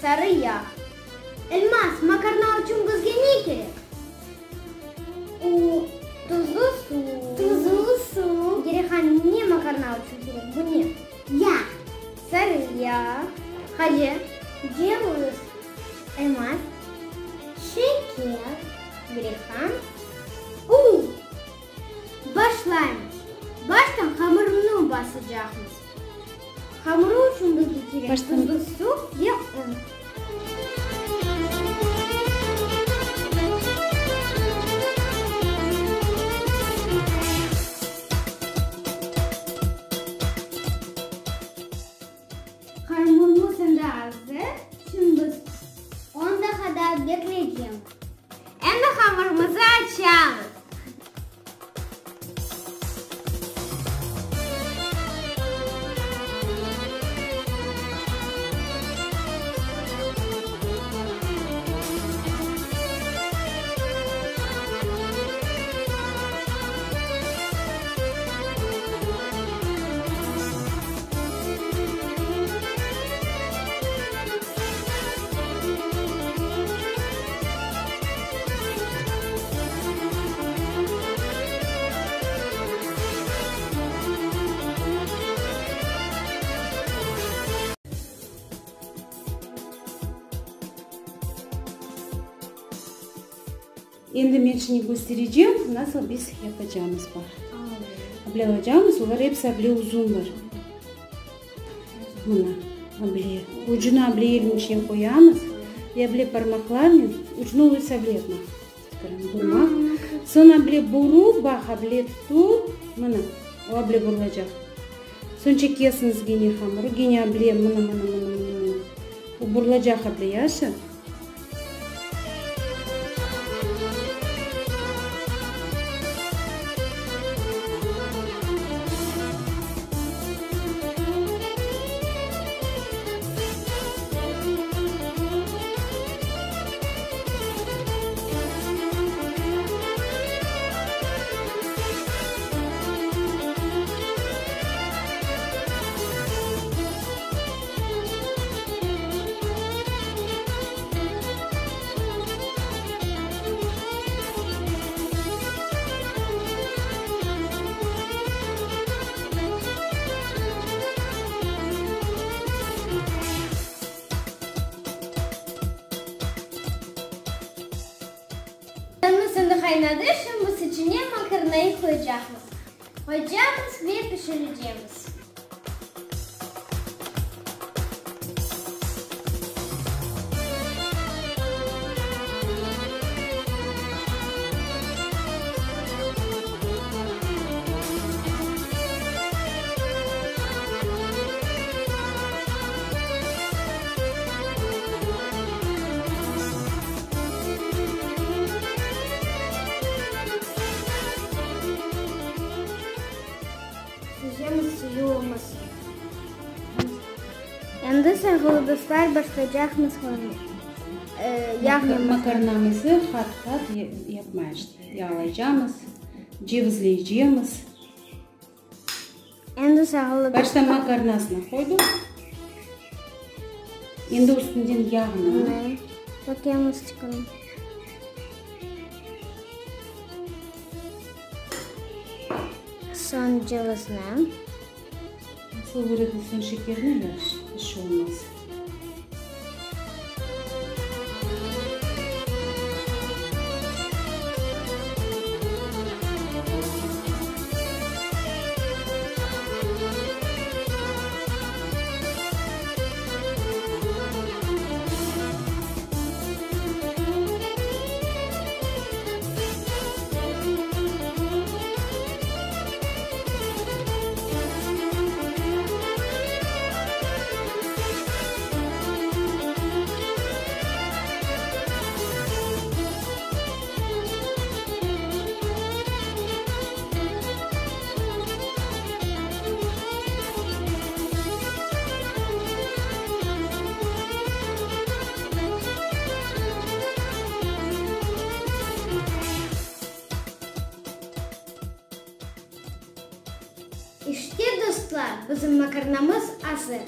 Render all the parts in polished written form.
Sarı yağ. Elmaz, makarna içün bizge ne kerek? U, tuzlu suv. Tuzlu suv. Gerihan, ne makarna içün kerek? Bu ne? Yağ. Sarı yağ. Hacı. Ceviz. Elmaz. Şeker. Gerihan. Un. Başlaymız. Baştan hamırnı basacaqmız. Hamırı içün bizge kerek tuzlu suv ve un. Hamırımız endi azır. Şimdi biz on daqqa daa bekleycemiz. Endi hamırımızı açamız. Endi men şimdi kösterecem, nasıl biz yapacağımız, baq. Able alacağımız, olar episi able uzunlar. Mına, able. Ucunu able elniñ içine qoyamız ve able parmaqlarnen ucunu öyle able yapmaq. Burmaq. Soñ able burup, baq, able tutup, mına, o able burulacaq. Soñ çekesiñiz gene hamırı, gene able, mına, mına, mına, mına, mına. O burulacaq able, yaşı? Qazanımız endi qaynadı, şimdi biz içine makarnayı qoyacaqmız. Qoyacaqmız ve pişirecemiz. Süzemiz suyu olmasın. Endi, sevgili dostlar, başlaycaqmız yağ Makarnamızı qat-qat yapmaya işte. Yağlaycamız, cevizleycemiz. Endi sevgili dostlar. Başta makarnasını qoydıq. Endi üstünden yağını. Tökemiz çıqın. Soñ cevizni. Nasıl öğretilsin şekerni yaş, iş olmaz. İşte, dostlar, bizim makarnamız azır.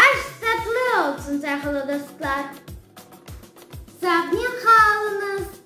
Aş tatlı olsun, sayğılı dostlar! Sağnen qalıñız!